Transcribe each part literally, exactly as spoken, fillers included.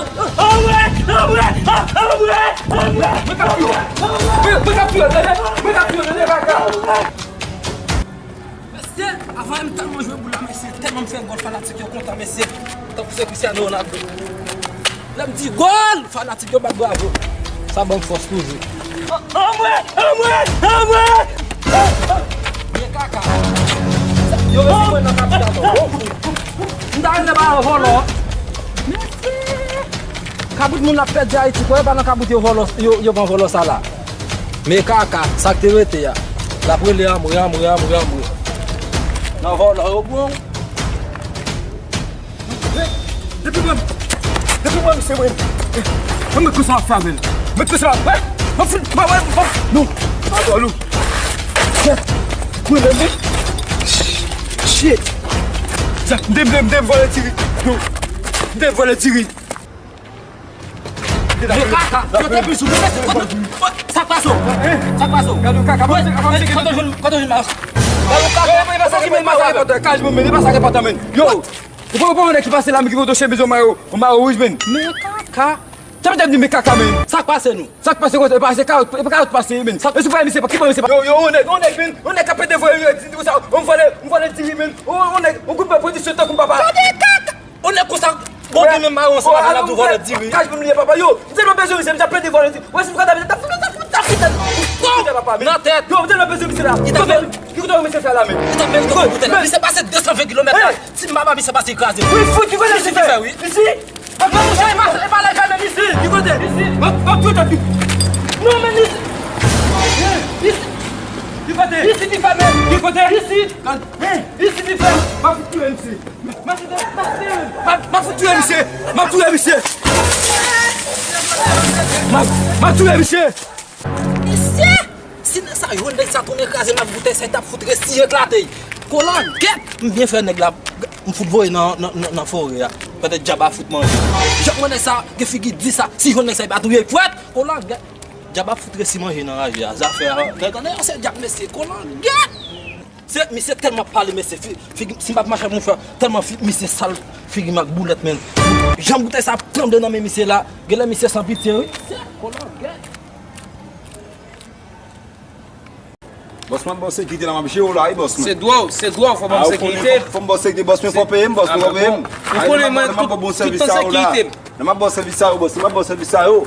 Anmwe! Anmwe! Anmwe! Anmwe! Mwen k ap tiye w! Mwen, mwen k ap tiye w, tande! Mwen k ap tiye w, tande, kaka! Mesye, avan m tèlman jwe boul la, mesye, tèlman m fè gòl, fanatik yo kontan, mesye. Tankou se Cristiano Ronaldo. Lè m di gòl, fanatik yo bat bravo. Sa ban m fòs toujou. Anmwe! Anmwe! Anmwe! Men kaka. Yo resi mwen nan kapital la. M ta renmen ba yo vòlò. Kabrit moun ap pèdi Ayiti, kwè pa nan kabrit yo vòlò, yo, yo pran vòlò sa la. Men kaka, sa k te rete a. L ap rele anmwe, anmwe, anmwe, anmwe. Nan vòlò yo bon. Depi mwen, depi mwen, misye mwen. Mwen met konsa ap fè avè l. Met konsa ap fè. Mwen fin, mwen, mwen, mwen, non. Pa dwòl ou. Shit. Mwen menm, wi. Shit. Zak, m te, m te, m te vòlè tiri. Non. M te vòlè tiri. Men kaka, yo te plis ou, men sa k pase w? Sa k pase w? Gade w kaka, mwen se kaka, mwen se kaka. Kote w jwenn, kote w jwenn mas? Gade w kaka. Yo, men sa ki men masakre pantan, kaj mwen, men e pa sa ki pantan, men. Yo, ou pa, ou pa wè nèg ki pase la, men ki pote chemiz yon mayo, yon mayo wouj, men. Men kaka. Sa mwen te di, men kaka, men. Sa k pase nou? Sa k pase kote, pase kawot, e pa kawot pase, men. Sa, e sou pa misye, ki ban misye pa? Yo, yo, yon nèg, yon nèg, men. Yon nèg k ap pede voye, di, di sa, yon vòlè, yon vòlè diri, men. Yon, yon nèg, yon gwoup pwodiksyon tankou papa. Tande kaka. On nèg konsa, bon, gen menm mayon sa, papa, n ap di vòlè diri. Kaj pou m liye, papa, yo. M tèlman bezwen misye, m t ap plede vòlè diri. Wè, si m konn ta fè, ta fè, ta fè, ta fè. Nan tèt. Yo, m tèlman bezwen misye la. Li t ap fè. Ki kote misye fè la, men? Li t ap fè l tankou koutèl la. Misye pase de san ven kilomèt la. Ti m papa, misye pase kraze. Wi, fout, ki kote misye fè? Isi? Mwen, mwen, mwen, e pa la, e pa menm isi. Ki kote? Isi. Mwen, mwen, tout, tout. Non, men isi. Isit! Ki kote? Isit li fèmen! Ki kote? Isit! Isit li fèmen! M ap fout touye misye! M ap fout touye misye! M ap touye misye! M ap, m ap touye misye! Mesye! Si nèg sa jwenn nèg sa tounen kraze m ak boutèy sa, li t ap fout resi eklate. Kolan gèt! M byen fè nèg la, m fout voye nan, nan, nan, nan forè a. Petèt dyab a fout manje. Jan mwen nèg sa, gen figi di sa, si jwenn nèg sa, li pa touye pwèt! Kolan gèt! Dyab ap fout resi manje nan raje a. Zafè a, gade, gade yon sèl dyab mesye, kolan gèt! Se, misye tèlman pale mesye, fi, figi, si m pa t mache ak mon frè, tèlman fi, misye sal figi m ak boulèt, men. Jan boutèy sa ap tranble nan men misye la, genlè misye san pitye, wi. Se kolan gèt! Bòs mwen, bòs sekirite la, m ap jere w la, wi, bòs mwen. Se dwa w, se dwa w, fò ban m sekirite. Fò m bòs sekirite, bòs mwen, fò peye m, bòs mwen, fò peye m. Ou konnen mwen, tout, tout tan sekirite m. Lè m ap ba w sèvis sa yo la. Lè m ap ba w sèvis sa yo, bòs, lè m ap ba w sèvis sa yo.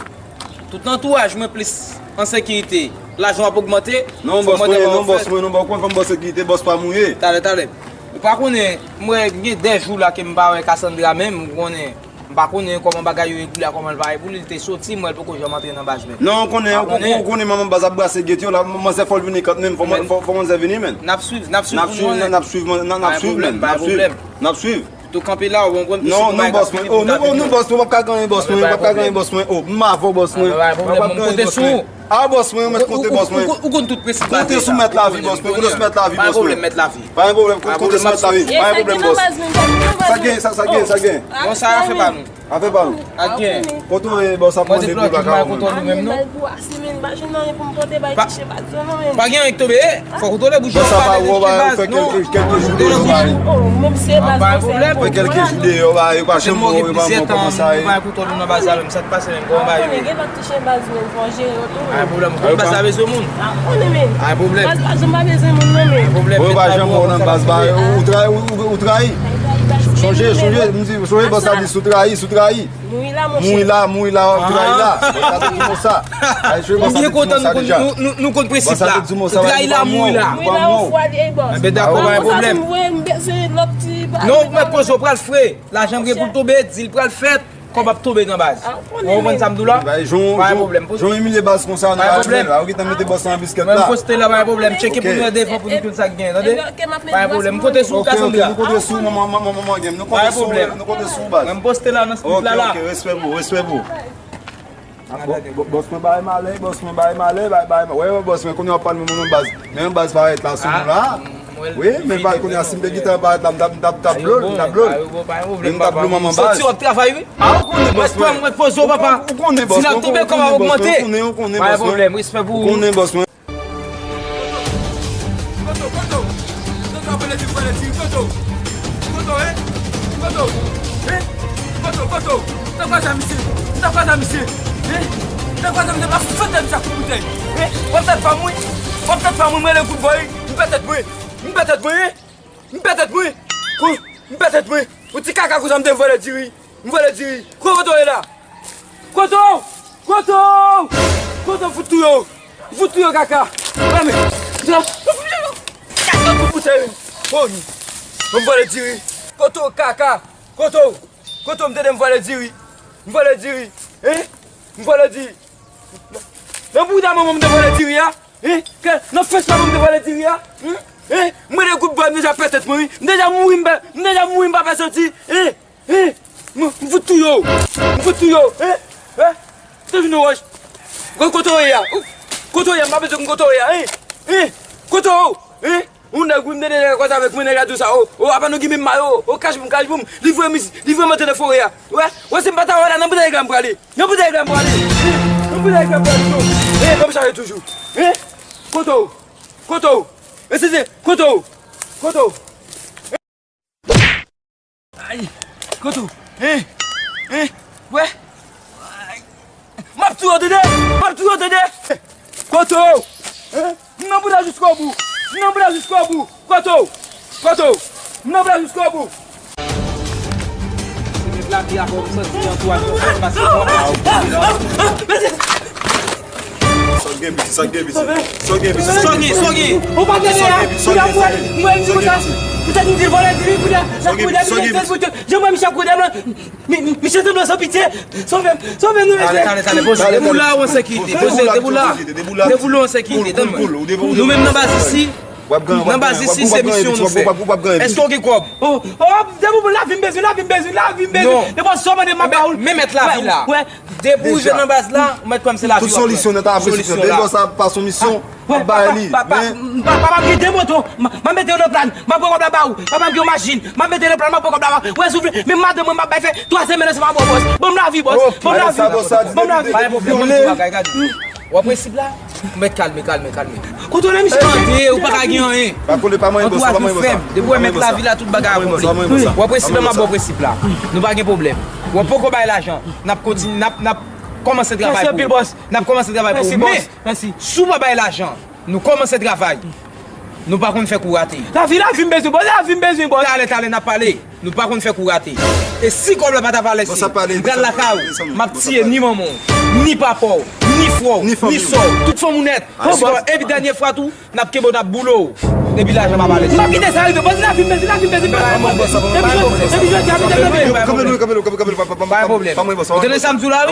Tout antouraj mwen plis an sekirite. Lajan w ap ogmante. Non, bòs mwen, non, bòs mwen, non, bòs mwen, fò m ba w sekirite, bòs pa mouye. Talè, talè. Ou pa konnen, mwen gen de jou la ke m pa wè Cassandra menm, ou konnen. M pa konnen kòman bagay yo ye pou li a, kòman l pa ye pou li, li te soti, m wè l poko janm antre nan baz menm. Non, ou konnen, ou konnen manman baz ap brase gate yo la, manzè fò l vini kant menm, fò, fò, fò manzè vini, menn. N ap swiv, n ap swiv pou nou wè. N ap swiv, n ap, n ap swiv, n ap, n ap swiv, menn, n ap swiv. N ap swiv. Tou kanpe la, ou konprann, non, non, bòs mwen, oh, non, non, bòs mwen, w ap ka genyen, bòs mwen, w ap ka genyen, bòs mwen, oh, m avè w, bòs mwen, w ap ka genyen, bòs mwen. Ah, bòs mwen, w mèt konte, bòs mwen. Ou konn tout prensip la. Konte sou mèt lavi, bòs mwen, konte sou mèt lavi, bòs mwen. Pa gen pwoblèm, konte sou mèt lavi, pa gen pwoblèm, bòs. Sa gen, sa, sa gen, sa gen. Bon, sa afè pa nou. Afè pa nou. Ak gen. Kote w ye, bòs ap mande pou baka ou menm. Pa gen anyen k tonbe, eh, fòk ou tonbe bouch ou pa pale de chen baz, non. Bòs ap fè kèlke, kèlke jou deyò, ba yo. Fè kèlke jou deyò, ba yo pa janm wè w, yo pa wè kòman sa ye. Sa k pase menm, kòman ba yo ye? Gen lòt ti chen baz menm, fò jere yo tou. Pa gen pwoblèm, ou konn baz la bezwen moun. Ah, ou konnen menm. Pa gen pwoblèm. Baz pa janm pa bezwen moun non menm. Pa gen pwoblèm. Bon, yo pa janm wè w nan baz ba yo. Ou trayi, ou, ou, ou trayi. Sonje, sonje, m di, sonje bòs la di si w trayi, si w trayi. Mouri la, monchè. Mouri la, mouri la, ou trayi la. Bòs la te di m sa. Ay, sonje bòs la te di m sa deja. Nou, nou, nou konn prensip la. Ou trayi la, mouri la. Mouri la, ou fwa li, ey bòs. Enben dakò, pa gen pwoblèm. Non, ou mèt poze, w pral fre. Lajan gen pou l tonbe, dil pral fèt, kòb ap tonbe nan baz. Ou konprann sa m di w la? Pa gen pwoblèm. Jan w imilye baz konsa, nou pa renmen l la. Ou gentan mete bòs lan nan biskèt la. Mwen m poste la, pa gen pwoblèm. Tcheke pou nou wè devan pou nou konn sa k genyen, tande? Pa gen pwoblèm. M konte sou ou, Cassandra. Nou konte sou ou, manman, manman, manman, nou konte sou ou, baz. Mwen m poste la nan street la, la. Ok, ok, respè pou ou, respè pou ou. Ah, bò-, bò-, bòs mwen bay malè, bòs mwen bay malè, bay, bay, wè, wè, bòs mwen, kounye a w ap pale mwen, mwen, baz. Men yon baz parèt la sou nou la. Wi, men baz, kounye a si m te gentan parèt la, m t ap, m t ap, m t ap blow l, m t ap blow l. Men m t ap blow manman baz. Soti w ap travay, wi. Ah, ou konnen bòs mwen. Mwen poze w, papa. Ou konnen bòs mwen. Si l ap tonbe, kò a ogmante. Ou konnen, ou konnen bòs mwen. Pa gen pwoblèm, respè pou ou. Ou konnen bòs mwen. Koto, koto, koto. Koto, koto. Koto, koto. Koto, koto. Sa kwa sa, misye? Sa kwa sa, misye? Hein? Sa kwa sa, misye? Pa fout fè tèt sa kou boutèy. Hein? W ap tèt pa mwen? W ap tèt pa mwen, mwen le kout bòy. M pè tèt mwen. M pè tèt mwen, hein? M pè tèt mwen. Kou, m pè tèt mwen. Ou ti kaka konsa m te vòlè diri. M vòlè diri. Kou koto ye la? Koto! Koto! Koto fout touye w! Fout touye w kaka! Anmen! Kaka kou boutèy! Bon, m vòlè diri! Koto kaka! Koto! Koto m tande m vòlè diri! M vòlè diri! Hein? M vòlè diri! Nan bouda manman m te vòlè diri a! Hein? Ke, nan fès manman m te vòlè diri a! Hein? Hein? M rele kout bòy m deja pè tèt mwen wi! M deja mouri m pè, m deja mouri m pa pè soti! Hein? Hein? M, m fout touye w! M fout touye w! Hein? Hein? Te vin nan wòch! Kote w ye a? Kote w ye a? M pa bezwen konnen kote w ye a! Hein? Hein? Kote w? Hein? Ou nèg wi, m tande nèg la koze avèk mwen, nèg la di w sa, o, o, apa nou gen menm may, o, o, kach pou m, kach pou m, li voye m, li voye m antre nan forè a. Wè, wè, si m pa ta wè la, nan boutèy nèg la m prale, nan boutèy nèg la m prale, nan boutèy nèg la m prale, non. Eh, ban m chaje toujou. Hein? Kote w? Kote w? Mesye, kote w? Kote w? Ay, kote w? Hein? Hein? Wè? Ay. M ap touye w, tande! M ap touye w, tande! Kote w? Hein? M nan bout la jiskobou! M nan bout la jiskobou! Kote w? Kote w? M nan bout la jiskobou! Se met lavi a fò m santi antouraj mwen fèt pase mwen. Sa w gen, piti? Sa w gen, piti? Sa w gen, piti? Sa w gen, sa w gen? Ou pa gen a, kounye a mwen, mwen, mwen, kounye a, kounye a, m di l vòlè diri, kounye a, kounye a, kounye a, jan mwen, Michel, kounye a, mi, mi, Michel sanble san pitye, sove m, sove m, non, mesye. Tale, tale, tale, poze, deboule la ou an sekirite, poze, deboule la, deboule la ou an sekirite, tann mwen. Nou menm nan baz isi, nan baz isi, se misyon nou fè. Èske w gen kòb? Oh, oh, deboule, lavi m bezwen, lavi m bezwen, lavi m bezwen. Depi w sòmande m ap ba ou l. Men mèt lavi la. Depi w rive nan baz la, ou mèt kwè m se lavi w ap pran. Tout solisyon nan ta apre solisyon. Depi w sa pa sou misyon, ap bay li. Papa, papa, papa, m gen de moto. M ap mete yo nan plan. M ap pran kòb la ba ou. Papa, m gen yon machin. M ap mete yo nan plan, m ap pran kòb la ba ou. Wè, soufle. Men madanm mwen, m ap bay fè twa semèn ansanm avè w, bòs. Ban m lavi, bòs. Ban m lavi. Ban m lavi. Pa gen pwoblèm, pa gen pwoblèm. W ap resib la? Ou mèt kalme, kalme, kalme. Kontwole misye. Tande, ou pa ka gen anyen. Pa kole, pa manyen bòs, pa manyen bòs. Depi w mèt lavi la, tout bagay akonpli. W ap resib la, m ap ba w resib la. Nou pa gen pwoblèm. W ap poko bay lajan. N ap kontinye, n ap, n ap kòmanse travay pou ou. N ap kòmanse travay pou ou. Men, si w pa bay lajan, nou kòmanse travay. Nou pa konn fè kou rate. Lavi, lavi m bezwen, bòs, lavi m bezwen, bòs. Talè, talè, n ap pale. Nou pa konn fè kou rate. E si kòb la pa t ap alèsi, m pral lakay ou, m ap tiye ni manman w, ni papa w, ni frè w, ni sè w, tout fanmi w nèt. Epi dènye fwa tou, n ap kenbe w, n ap boule w. Epi lajan pa pale. M ap kite sa rive, bòs, lavi m bezwen, lavi m bezwen, bòs. Depi jodi a, m te kanpe. Pa gen pwoblèm. Ou tande sa m di w la, wi?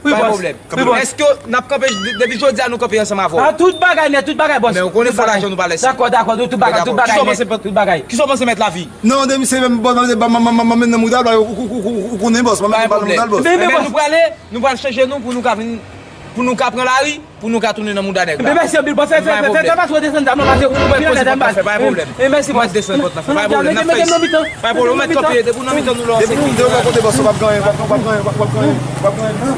Pa gen pwoblèm. Èske n ap kanpe de-, depi jodi a nou kanpe ansanm avè w? A, tout bagay nèt, tout bagay, bòs. Men ou konnen fò lajan nou pa lèse. Dakò, dakò, tout bagay, tout bagay nèt, tout bagay. Kisa w panse mèt lavi? Non, de misye menm, bòs, m ap mennen nan mouda l, ou konnen, bòs, m ap mennen nan mouda l, bòs. Men nou prale, nou pral chanje nou pou nou ka vin, pou nou ka pran lari, pou nou ka tounen nan mouda nèg la. Mèsi anpil, bòs, fè, fè, fè, fè pa twò desann zam nan, paske ou mèt poze pòt la, fè, pa gen pwoblèm. Mèsi, bòs. Desann pòt la, fè, pa gen pwoblèm, n ap fè isi. Pa gen pwoblèm, ou mèt kanpe, depi w nan mitan nou la, w an sekirite. Depi w bò kote bòs, w p ap gen anyen, w p ap gen anyen, w p ap gen anyen.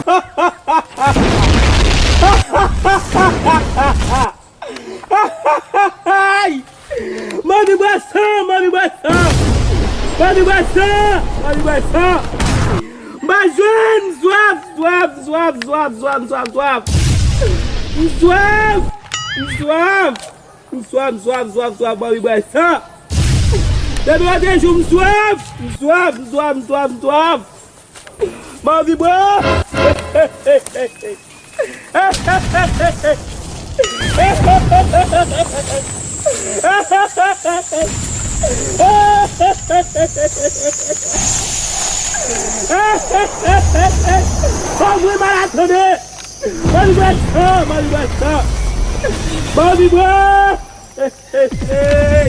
Ay! Manmi bwè san, manmi bwè san. Manmi bwè san, manmi bwè san. M pa jwenn, m swaf, m swaf, m swaf, m swaf, m swaf, m swaf. M swaf, m swaf, m swaf, m swaf, m swaf, manmi bwè san. Depi lòt jou, m swaf, m swaf, m swaf, m swaf, m swaf. M anvi bwè. Fò mwen malad tande. M anvi bwè san, m anvi bwè san. M anvi bwè. Hey, hey, hey.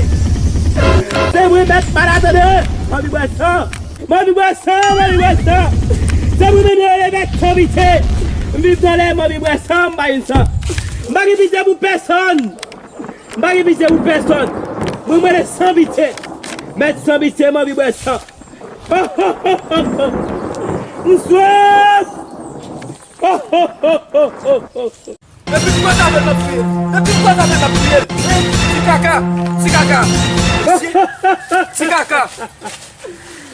Se mwen mèt malad tande. M anvi bwè san. M anvi bwè san, m anvi bwè san. Se mwen mèt rele mèt san pite. M viv nan lè m anvi bwè san, m pa jwenn san. M pa gen pite pou pèsonn. M pa gen pite pou pèsonn. Mwen, mwen rele san pite. Mèt san pite, m anvi bwè san. M swaf. Depi m pran zafè m ap touye l. Depi m pran zafè m ap touye l. Ti kaka. Ti kaka. Ti, ti kaka.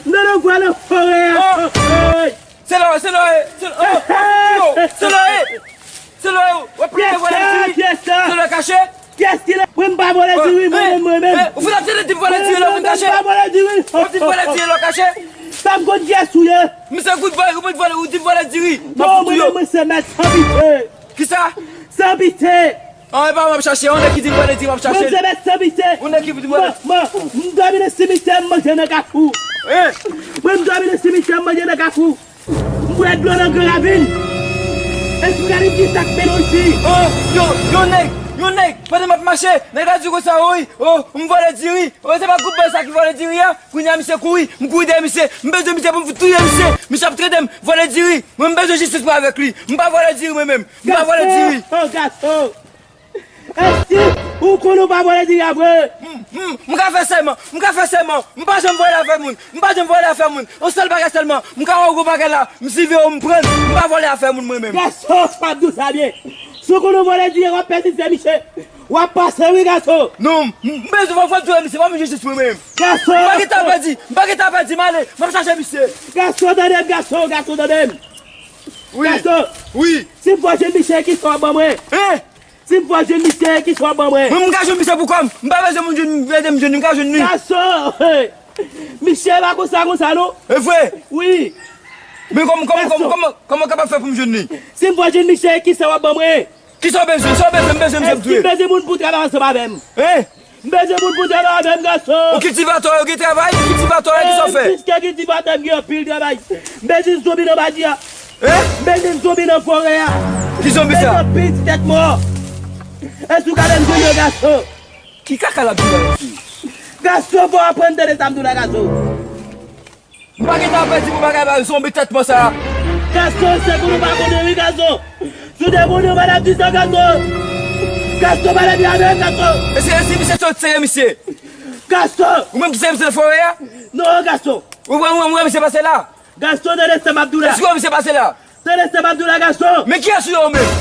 M nan nan vwa nan forè a. Oh. Se la, se la, se la, oh, se la, se la, se la, w ap plede vòlè diri. Se la kache. Kiyès ki la? Mwen, m pa vòlè diri, mwen menm, mwen menm. Ou fin ap tande di m vòlè diri la, ou vin kache. Mwen, m pa vòlè diri. Ou di m vòlè diri la, w kache. Sa m konn kiyès ou ye. Misye goud vòlè, ou di vòlè diri. Non, mwen menm, mwen se mèt san pite. Kisa? San pite. An, e pa mwen ap chache, ou nèg ki di m vòlè diri m ap chache. Mwen se mèt san pite. Ou nèg ki di m vòlè. Mwen, mwen, m dòmi nan simityè, m manje nan kafou. Mwen, m dòmi nan simityè, m manje nan kafou. M bwè dlo nan gran ravin. Èske w gade kisa k mennen w isi? Oh, yo, yon nèg, yon nèg, pandan m ap mache, nèg la di konsa, wi, oh, m vòlè diri. Oh, se pa gwoup bandi sa ki vòlè diri a? Kounye a, misye kouri, m kouri dèyè misye, m bezwen misye pou m touye misye. Misye ap trete m, vòlè diri. Mwen, m bezwen jistis mwen avèk li. M pa vòlè diri, mwen menm. M pa vòlè diri. Gason, oh, gason. Èske ou konnen ou pa vòlè diri a vre? M, m, m ka fè sèman, m ka fè sèman. M pa janm vòlè afè moun. M pa janm vòlè afè moun. Yon sèl bagay sèlman, m ka wè yon gwo bagay la, m swiv yo, m pran l. M pa vòlè afè moun mwen menm. Gason, m ap di w sa byen. Si w konnen w vòlè diri, w ap pèdi fè misye. W ap pase wi, gason. Non, m, m bezwen fò, fò touye misye, fò m jistis mwen menm. Gason. M pa gentan pèdi, m pa gentan pèdi, m ale, m ap chache misye. Gason, tande m, gason, gason, tande m. Wi. Gason. Wi. Si m fò jwenn misye, kisa w ap ban mwen? Hein? Si m fò jwenn misye, kisa w ap ban mwen? Mwen, m ka jwenn misye pou kò m. M pa bezwen moun jwenn, ede m jwenn li, m ka jwenn li. Gason, misye pa konsa, konsa, non. E vre? Wi. Men kòman, kòman, kòman, kòman, kòman w kapab fè pou m jwenn li? Si m fò jwenn misye, kisa w ap ban mwen? Kisa w bezwen? Sa w bezwen? M bezwen misye pou touye. Èske m bezwen moun pou travay ansanm avè m? Hein? M bezwen moun pou travay avè m, gason. Ou kiltivatè, ou gen travay, kiltivatè, kisa w fè? Piske kiltivatè, m gen anpil travay. M bezwen zonbi nan badi a. Hein? M bezwen zonbi nan forè a. Ki zonbi sa? M bezwen anpil ti tèt mò. Èske w ka ban m zonbi yo, gason? Ki kaka l ap di la, mesye? Gason, fò w aprann tande sa m di w la, gason. M pa gentan pèdi pou bagay ba zonbi tèt mò sa. Gason, se pou nou pa konnen wi, gason. Si w te konnen, w pa t ap di sa, gason. Gason, pa t ap di avè m, gason. E se, e se misye sot serye misye. Gason. Ou menm ki serye misye nan forè a? Non, gason. Ou wè, ou wè, ou wè misye pase la? Gason, tande sa m ap di w la. Èske w wè misye pase la? Tande sa m ap di w la, gason. Men kiyès ou ye ou menm?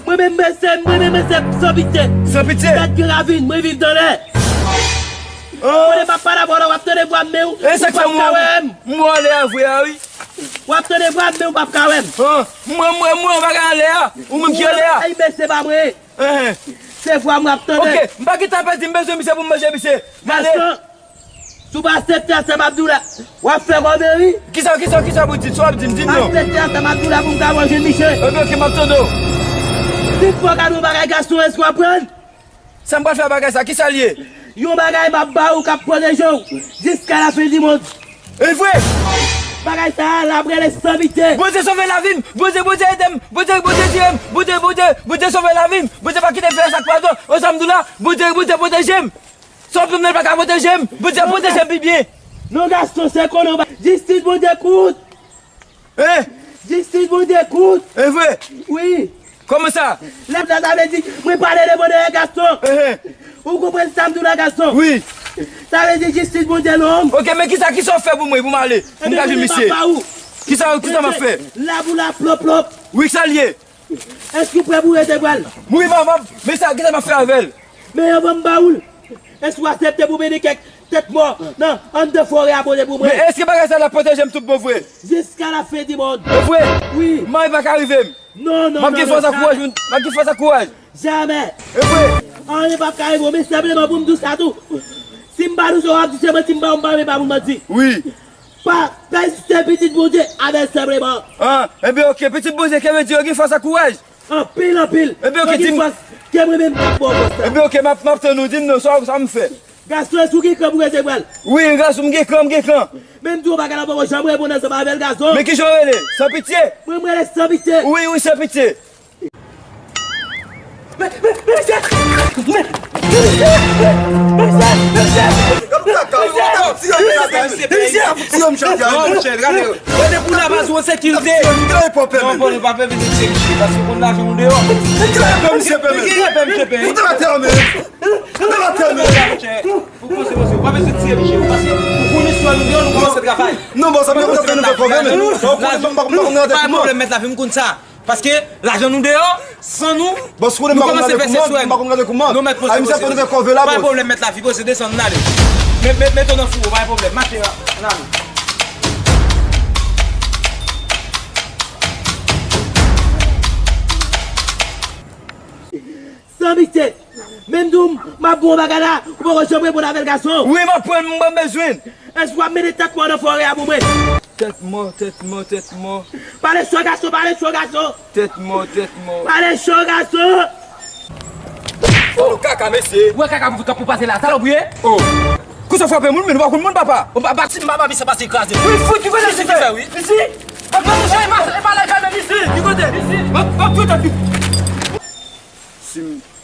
Mwen menm, mwen se, mwen menm, mwen se Sanpitye. Sanpitye? Gad gen ravin, mwen viv nan lè. Oh. Kote m ap pale avè w la, w ap tande vwa m, men w p ap ka wè m. E sa k fè m wè w anlè a vre a, wi. W ap tande vwa m, men w p ap ka wè m. Oh. M wè, m wè, m wè yon bagay anlè a. Ou menm ki anlè a. Ay, men se pa mwen. Ehe. Se vwa m w ap tande. Ok, m pa gentan pèdi, m bezwen misye pou m manje misye. M ale. Gason. Si w pa aksepte sa m ap di w la, w ap fè kòve wi. Kisa, kisa, kisa w ap di? Sa w ap di m, di m non. Aksepte sa m ap di w la pou m ka manje misye. Ebyen, ok, m ap tande w. Si m fè w kado yon bagay, gason, èske w ap pran l? Sa m pral fè ak bagay sa, kisa l ye? Yon bagay m ap ba w k ap pwoteje w jiska lafen di mond. E vre? Bagay sa a, l ap rele Sanpitye. Bondye sove lavi m! Bondye, Bondye ede m! Bondye, Bondye tire m! Bondye, Bondye, Bondye sove lavi m! Bondye pa kite m fè sa k pa dwat! O sa m di w la, Bondye, Bondye pwoteje m! Sa w ap di m nan pa ka pwoteje m. Bondye ap pwoteje m pi byen. Non, gason, se konnen w pa jistis Bondye kout. Hein? Jistis Bondye kout. E vre? Wi. Kòman sa? Lè sa, sa vle di, mwen pale devan dèyè, gason. Ehe. Ou konprann sa m di w la, gason? Wi. Sa vle di jistis Bondye lòm. Ok, men kisa, kisa w fè pou mwen, pou m ale? Pou m ka jwenn misye. Kisa, kisa m ap fè? La pou la plòp plòp. Wi, sa l ye? Èske w prè pou resevwa l? Wi, m ap, m ap, men sa, kisa m ap fè avè l? Men anvan m ba ou l, èske w aksepte pou mennen kèk tèt mò nan anndan forè a pote pou mwen? Men èske bagay sa l ap pwoteje m tout bon vre? Jiska lafen di mond. E vre? Wi. Mari pa ka rive m. Non, non, non, non, jamè. M ap gen fòs ak kouraj, m ap gen fòs ak kouraj. Jamè. E vre? Anyen p ap ka rive w, men senpleman pou m di w sa tou. Si m pa di w sa w ap di se manti, m pa, m pa, m pa pou manti. Wi. Pa pèsiste pitit Bondye avè l senpleman. Ah, ebyen, ok, pitit Bondye, ke Bondye gen fòs ak kouraj. Anpil, anpil. Ebyen, ok, di m. Fòs ke mwen menm k ap ba w fòs la. Ebyen, ok, m ap, m ap tann ou, di m non, sa, sa m fè? Gason, èske w gen kran pou resevwa l? Wi, gason, m gen kran, m gen kran. Men m di w yon bagay la, poko janm reponn ansanm avè l, gason. Men kijan w rele? Sanpitye? Mwen, mwen rele Sanpitye. Wi, wi, Sanpitye. Non, bòs, ap gen kòve nou fè kòve, men. Pa gen pwoblèm, mèt lavi, m konn sa. Paske lajan nou deyò, san nou, bòs, nou kòmanse fè sèswè nou. Nou mèt poze, poze, poze. Pa gen pwoblèm, mèt lavi, poze, desann, n ale. Met, met, mete w nan fouwo, pa gen pwoblèm. Mache, n ale. Sanpitye, men m di w, m ap ba w yon bagay la, ou poko janm reponn avè l, gason. Wi, m ap pran l, m bezwen l. Èske w ap mennen tèt mò nan forè a pou mwen? Tèt mò, tèt mò, tèt mò. Pale cho, gason, pale cho, gason. Tèt mò, tèt mò. Pale cho, gason. Oh, kaka, mesye. Ou wè kaka pou, pou pase la, salòp ou ye? Oh. Kousa w frape moun, men ou pa konn moun, papa. Ou pa, pa, si m pa, pa, sa pase kraze. Wi, fout, ki kote li fè? Isi? Mwen, mwen, mwen, e pa la, e pa menm isi. Ki kote? Isi. Mwen, mwen, fout,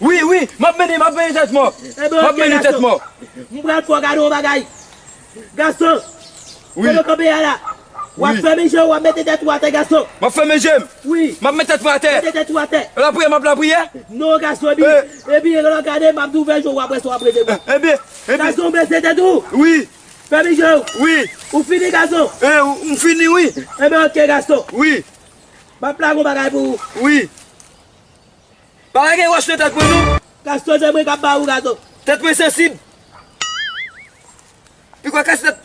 wi, wi, m ap mennen, m ap mennen tèt mò. M ap mennen tèt mò. M pral fè w gade yon bagay. Gason, wi. Kote w kanpe a la? W ap fèmen je w, w ap mete tèt ou atè, gason. M ap fèmen je m. Wi. M ap met tèt mwen atè. Mete tèt ou atè. Lapriyè, m ap lapriyè. Non, gason, epi, epi, lè w gade, m ap di w ouvè je w, w ap wè sa w ap rete pou. Epi, epi. Gason, bese tèt ou. Wi. Fèmen je w. Wi. Ou fini, gason? E, ou, m fini, wi. Enben, ok, gason. Wi. M ap lage yon bagay pou ou. Wi. Pa lage wòch nan tèt mwen, non. Gason, se mwen k ap ba ou, gason. Tèt mwen sansib. Pi kwa kase tèt.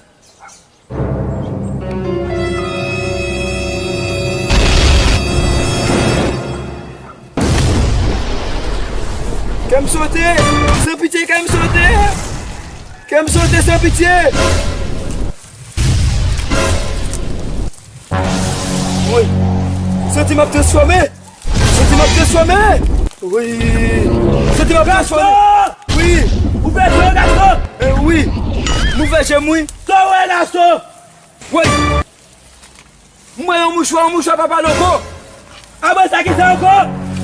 Kè m sote! San pitye, kè m sote! Kè m sote san pitye! Woy! Santi m ap transfòme! Santi m ap transfòme! Wi. Soti m ap fè fò. Wi. Ou fè fò, Gaston? Eh, wi. M ouvè je m, wi. Sa w wè, Gaston? Wi. M wè yon mouchwa, yon mouchwa papa loko. A mwen sa ki sa ankò?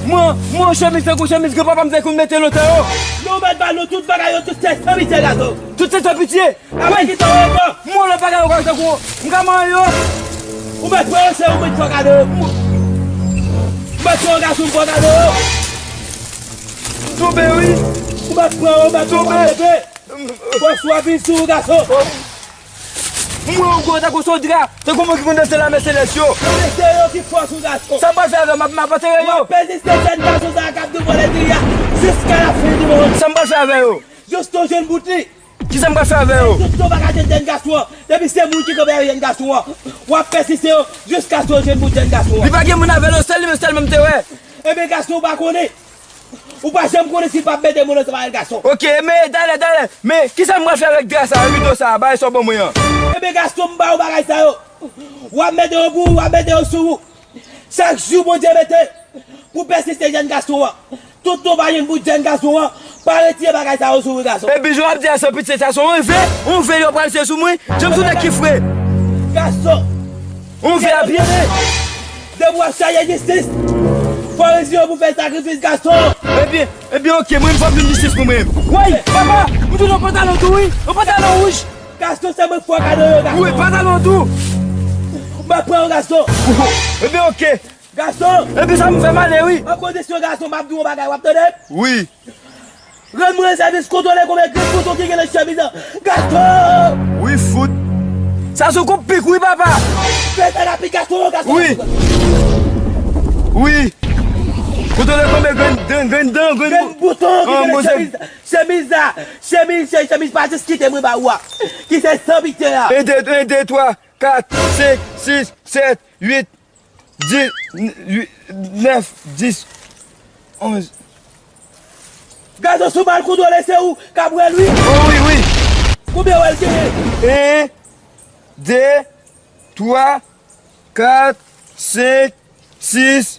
Mwen, mwen yon chemiz tankou chemiz granpapa m te konn mete lontan yo. Non, mèt ba nou tout bagay yo, tout se san pitye gason. Tout se san pitye. A mwen ki sa ankò? Mwen lòt bagay yo tankou m ka manyen yo. Ou mèt pran yo, se ou mèt fè kado yo. M mèt pran yon gason m fè kado yo. Tonbe wi. Ou mèt pran yo, ou mèt pran yo. Tonbe. Fòs w ap viv sou ou, gason. M wè w gwo tankou se yon dra, tankou moun ki konn danse lame selès yo. Se yo ki fòs ou, gason. Sa m pral fè avè yo? M ap, m ap antere yo. W ap pèsiste jèn gason sa a k ap di w vòlè diri a jiska la fen di mond. Sa m pral fè avè yo? Jis w jwenn bout li. Kisa m pral fè avè yo? Jis w pa ka jwenn jèn gason an. Depi se moun ki kanpe avèk jèn gason an, w ap pèsiste yo jiskaske w jwenn bout jèn gason an. Li pa gen moun avè l, sèl li menm sèlman m te wè. Ebyen, gason, w pa konnen. Ou pa janm konnen si l p ap mete moun ansanm avè l, gason. Oke, men talè, talè. Men kisa m pral fè avèk dra sa, rido sa, bagay sa w ban mwen an? Ebyen, gason, m ba w bagay sa yo. W ap mete yo pou ou, w ap mete yo sou ou. Chak jou Bondye mete pou pèsiste jèn gason an. Tout nou pa jwenn bout jèn gason an, pa retire bagay sa yo sou ou, gason. Epi jan w ap di a, san pitye sa, se yon ve, yon ve yo pral se sou mwen. Jan m sou nèg ki fre. Gason. Yon ve a pye. Depi w ap chache jistis, fò w riske pou fè sakrifis, gason. Ebyen, ebyen, oke, mwen, fò m jwenn jistis pou mwen. Woy, papa, m jwenn yon pantalon tou, wi. Yon pantalon wouj. Gason, se mwen k fè w kado yo, gason. Wi, pantalon tou. M ap pran yon gason. Ebyen, oke. Gason. Epi sa m fè m ale, wi. An kondisyon, gason, m ap di w yon bagay, w ap tande? Wi. Rann mwen sèvis, kontwole konbyen grenn bouton ki gen nan chemiz lan. Gason! Wi, fout. Sa sou koup pik, wi, papa. Fè sa rapid, gason, gason. Wi. Wi. Kontwole konbyen grenn, grenn, grenn dan, grenn bou-, bouton ki gen nan chemiz, chemiz la. Chemiz, chemiz pa jis kite mwen ba ou a. Ki se san pitye a. En, de, en, de, twa, kat, senk, sis, sèt, uit, dis, nèf, dis, onz. Gason, sou mal kontwole, se ou k ap wè l, wi. O, wi, wi. Konbyen wè l genyen? En, de, twa, kat, senk, sis,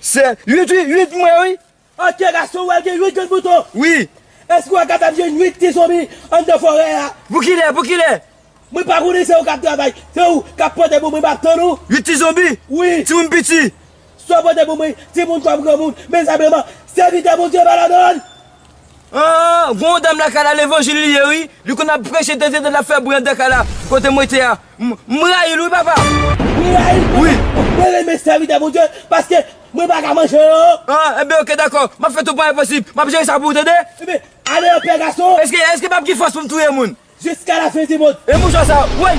sèt, uit, wi, uit m wè, wi. Ok, gason, w wè l gen uit grenn bouton. Wi. Èske w kapab jwenn uit ti zonbi anndan forè a? Pou kilè? Pou kilè? Mwen pa konnen, se ou k ap travay. Se ou k ap pote pou mwen, m ap tann ou. Uit ti zonbi? Wi. Timoun piti? Sa w pote pou mwen, timoun kòm granmoun. Men senpleman, sèvitè Bondye pa ladann. Ah, gon dam lakay la, levanjil li ye, wi. Li konn ap preche, tete, tete, l ap fè bri anndan kay la, kote mwen te a. M, m rayi l, wi, papa. Ou rayi l? Wi. Mwen renmen sèvitè Bondye, paske mwen pa ka manje yo. Ah, enben, oke, dakò. M ap fè tout mwayen posib. M ap jere sa pou ou, tande? Enben, ale anpè, gason. Èske, èske m ap gen fòs pou m touye moun? Jiska la fen di mond. E mouchwa sa, woy!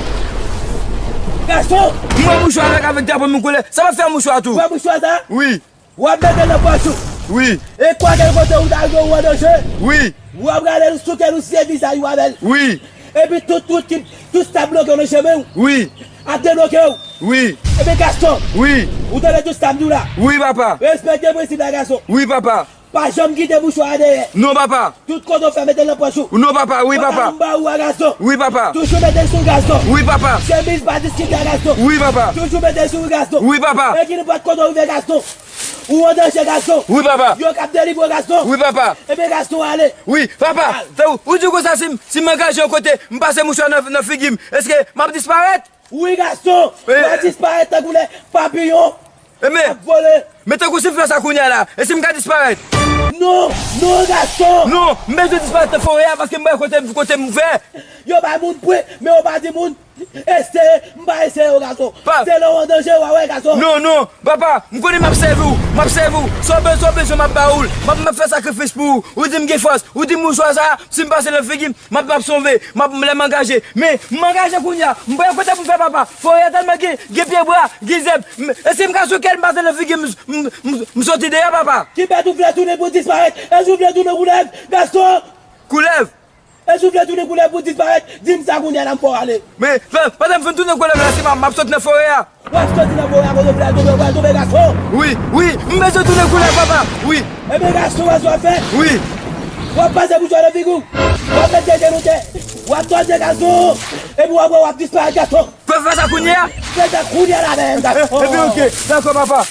Gason! M wè mouchwa avèk, avèk drapo moun koulè. Sa m ap fè mouchwa tou? Ou wè mouchwa sa? Wi. W ap mete l nan pòch ou. Wi. E kwakèl kote ou ta rive ou an danje. Wi. W ap rale l sou kè l ou siye vizaj ou avè l. Wi. Epi tout wout ki, tout sab bloke w nan chemen w. Wi. Ap debloke w. Wi. Ebyen, Gaston. Wi. Ou tande tout sa m di w la? Wi, papa. Respekte prensip la, gason. Wi, papa. Pa janm kite mouchwa a dèyè. Non, papa. Tout kote w fè, mete l nan pòch ou. Non, papa, wi, papa. Pantalon m ba ou a, gason. Wi, papa. Toujou mete l sou, gason. Wi, papa. Chemiz pa diskite a, gason. Wi, papa. Toujou mete l sou, gason. Wi, papa. E ki nenpòt kote w rive, gason. Ou an danje, gason. Wi, papa. Yo k ap delivre w, gason. Wi, papa. Ebyen, gason, ale. Wi, papa. Al. Ou, ou di konsa, si m, si m angaje yon kote, m pase mouchwa nan, nan figi m, èske m ap disparèt? Wi, gason. W ap disparèt tankou lè papiyon ap vole. Men tankou si m fè sa kounye a la, e si m ka disparèt? Non, non, gason. Non, m bezwen disparèt nan forè a paske m wè kote, kote m ouvè. Yo bay moun pwen, men yo pa di moun eseye, m pa eseye yo, gason. Se lè w an danje, w a wè, gason. Non, non, papa, m konnen m ap sèvi w, m ap sèvi w. Sa w bezwen, sa w bezwen, m ap ba ou l. M ap, m ap fè sakrifis pou ou. Ou di m gen fòs, ou di mouchwa sa, si m pase nan figi m, m ap, m ap sove, m ap, lè m angaje. Men, m angaje kounye a. M pa gen kote pou m fè, papa. Forè a tèlman gen, gen pyebwa, gen zèb. M, e si m ka sou kè l, m pase nan figi m, m, m, m soti deyò, papa. Ki bèt ou vle tounen pou disparèt? Èske ou vle tounen koulèv, gason? Koulèv? Èske ou vle tounen koulèv pou disparèt? Di m sa kounye a la, m fè w ale. Men, fè, pandan m fin tounen koulèv la, se pa m ap sot nan forè a. W ap soti nan forè a, kote w vle al tonbe, ou pral tonbe, gason. Wi, wi, m bezwen tounen koulèv, papa. Wi. Ebyen, gason, wè sa w ap fè? Wi. W ap pase mouchwa nan figi w. W ap met de jenou tè. W ap tòde, gason. Epi w ap wè w ap disparèt, gason. Fè, fè sa kounye a? Fè sa kounye a la menm, gason. Ebyen, oke. Dakò, papa.